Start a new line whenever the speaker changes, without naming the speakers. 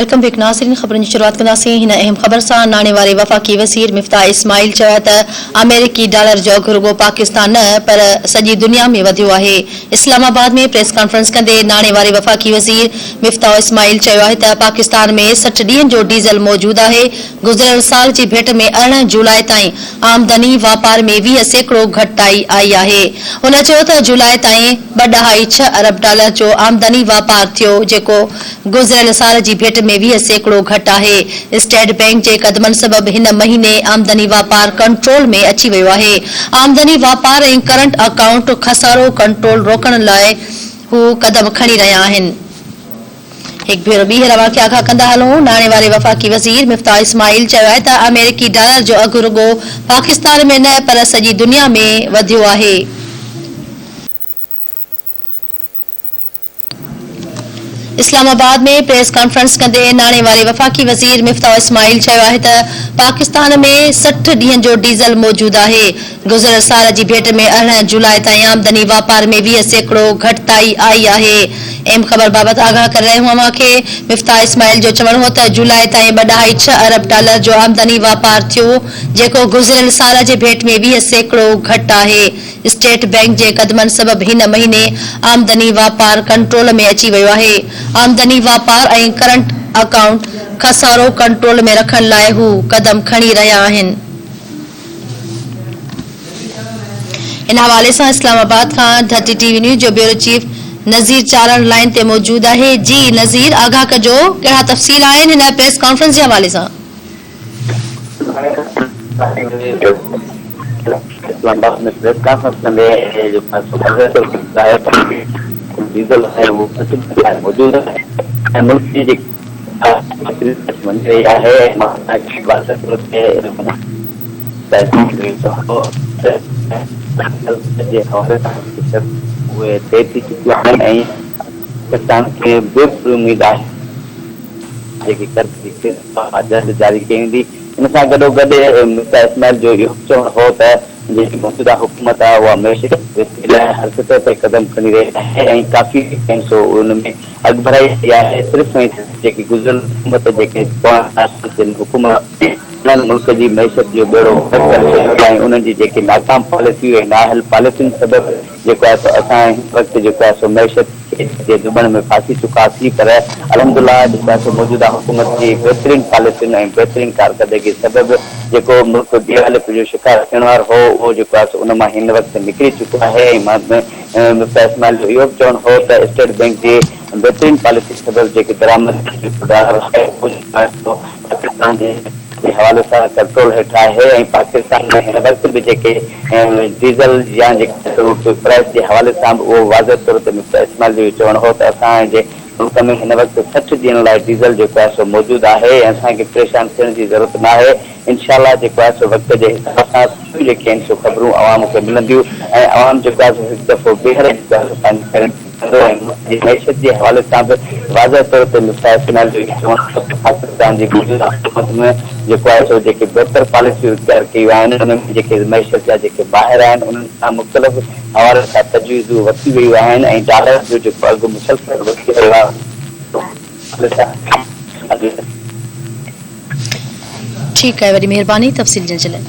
Welcome back ناظرين خبرن جي شروعات ڪنداسين هن اهم خبر سان ناڻي واري وفاقي وزير مفتاح اسماعيل چيو آهي ته آمريڪي ڊالر جو اگهه رڳو پاڪستان نه پر سڄي دنيا ۾ وڌيو آهي اسلام آباد ۾ پريس ڪانفرنس ڪندي ناڻي واري وفاقي وزير مفتاح اسماعيل چيو آهي ته پاڪستان ۾ 60 ڏينهن جو ڊيزل موجود آهي گذريل سال جي ڀيٽ ۾ 18 جولاء تائين آمدني واپار ۾ 20% گهٽتائي آئي آهي هن چيو ته جولاء تائين ٻه ڏهائي ڇهه ارب ڊالر جو آمدني واپار ٿيو جيڪو گذريل سال جي ڀيٽ ۾ 20% گهٽ آهي. اسٽيٽ بئنڪ جي قدمن سبب هن مهيني آمدني واپار ڪنٽرول ۾ اچي ويو آهي. آمدني واپار ۽ ڪرنٽ اڪائونٽ خسارو ڪنٽرول روڪڻ لاء هو قدم کڻي رهيا آهن. هڪ ڀيرو ٻيهر اوهان کي آگاهه ڪندا هلون، ناڻي واري وفاقي وزير مفتاح اسماعيل چيو آهي ته آمريڪي ڊالر جو اگهه رڳو پاڪستان ۾ نه پر سڄي دنيا ۾ وڌيو آهي. اسلام آباد ۾ پريس ڪانفرنس ڪندي ناڻي واري وفاقي وزير مفتاح اسماعيل چيو آهي ته پاڪستان ۾ 60 ڏينهن جو ڊيزل موجود آهي، گذريل سال جي ڀيٽ ۾ 18 جولاء تائين آمدني واپار ۾ 20% گهٽتائي آئي آهي. اهم خبر بابت آگاهه ڪري رهيون اوهان کي مفتاح اسماعيل جو چوڻ هو ته جولاء تائين ٻه ڏهائي ڇهه ارب ڊالر جو آمدني واپار ٿيو جيڪو گذريل سال جي ڀيٽ ۾ 20% گهٽ آهي. اسٽيٽ بئنڪ جي قدمن سبب هن مهيني آمدني واپار ڪنٽرول ۾ اچي ويو آهي. آمدني واپار ۽ ڪرنٽ اڪائونٽ خسارو ڪنٽرول ۾ رکڻ لاء هو قدم کڻي رهيا آهن. ان حوالي سان اسلام آباد کان ڌرتي ٽي وي نيوز جو بيورو چيف نذير چارڻ لائين تي موجود آهي. جي نذير آگاهه ڪجو ڪهڙا تفصيل آهن هن پريس ڪانفرنس جي حوالي سان.
اسلام آباد ۾ پريس ڪانفرنس ڪندي ٻڌايو ته ڊيزل آهي اهو سٺ ڏينهن لاء موجود آهي ۽ ملڪ جي جيڪي وڃي رهي آهي جي حوالي سان اهي طئي ٿي چڪيون آهن ۽ پاڪستان کي به اميد آهي جيڪي قرض جي قسط جلد جاري ڪئي ويندي. ان سان گڏوگڏ مفتاح اسماعيل جو اهو به چوڻ هو ته جيڪي موجوده حڪومت آهي اها معيشت جي بهتري لاء هر سطح تي قدم کڻي رهي آهي ۽ ڪافي سو ان ۾ اڳڀرائي ٿي آهي صرف ۽ صرف جيڪي گذريل حڪومت جيڪي پوئين حڪومت انهن ملڪ جي معيشت جو ٻيڙو غرق ڪري ڇڏيو ۽ انهن جي جيڪي ناڪام پاليسيون ۽ نااهل پاليسين سبب جيڪو آهي سو اسان هن وقت جيڪو آهي سو معيشت جي ڌٻڻ ۾ ڦاسي چڪا هئاسين پر الحمدالله جيڪو آهي سو موجوده حڪومت جي بهترين پاليسين ۽ بهترين ڪارڪردگي سبب جيڪو ملڪ ڏيوالي جو شڪار ٿيڻ وارو هو اهو جيڪو آهي سو ان مان هن وقت نڪري چڪو آهي ۽ مفتاح اسماعيل جو اهو به چوڻ هو ته اسٽيٽ بئنڪ جي بهترين پاليسي سبب جيڪي درآمد جيڪو ڊالر آهي اهو جيڪو آهي سو پاڪستان جي جي حوالي سان ڪنٽرول هيٺ آهي ۽ پاڪستان ۾ هن وقت به جيڪي ڊيزل يا جيڪي پرائس جي حوالي سان به اهو واضح طور تي مفتاح اسماعيل جو اهو چوڻ هو ته اسان جي ملڪ ۾ هن وقت 60 ڏينهن لاء ڊيزل جيڪو آهي سو موجود آهي ۽ اسان کي پريشان ٿيڻ جي ضرورت ناهي انشاء الله جيڪو آهي سو وقت جي حساب سان سٺيون جيڪي آهن سو خبرون عوام کي ملنديون ۽ عوام جيڪو آهي سو هڪ دفعو ٻيهر جيڪو آهي سو پنهنجي پيرن تي ڪندو ۽ ملڪ جي معيشت جي حوالي سان به واضح طور تي مفتاح اسماعيل جو اهو چوڻ هو ته پاڪستان جي موجوده حڪومت ۾ جيڪو آهي سو جيڪي بهتر پاليسيون اختيار ڪيون آهن انهن ۾ جيڪي معيشت جا جيڪي ماهر آهن انهن کان مختلف حوالن سان تجويزون ورتيون ويون آهن ۽ ڊالر جو جيڪو اگهه مسلسل وڌي رهيو آهي
ٺيڪ آهي وڏي مهرباني تفصيل ڏيڻ جي لاء.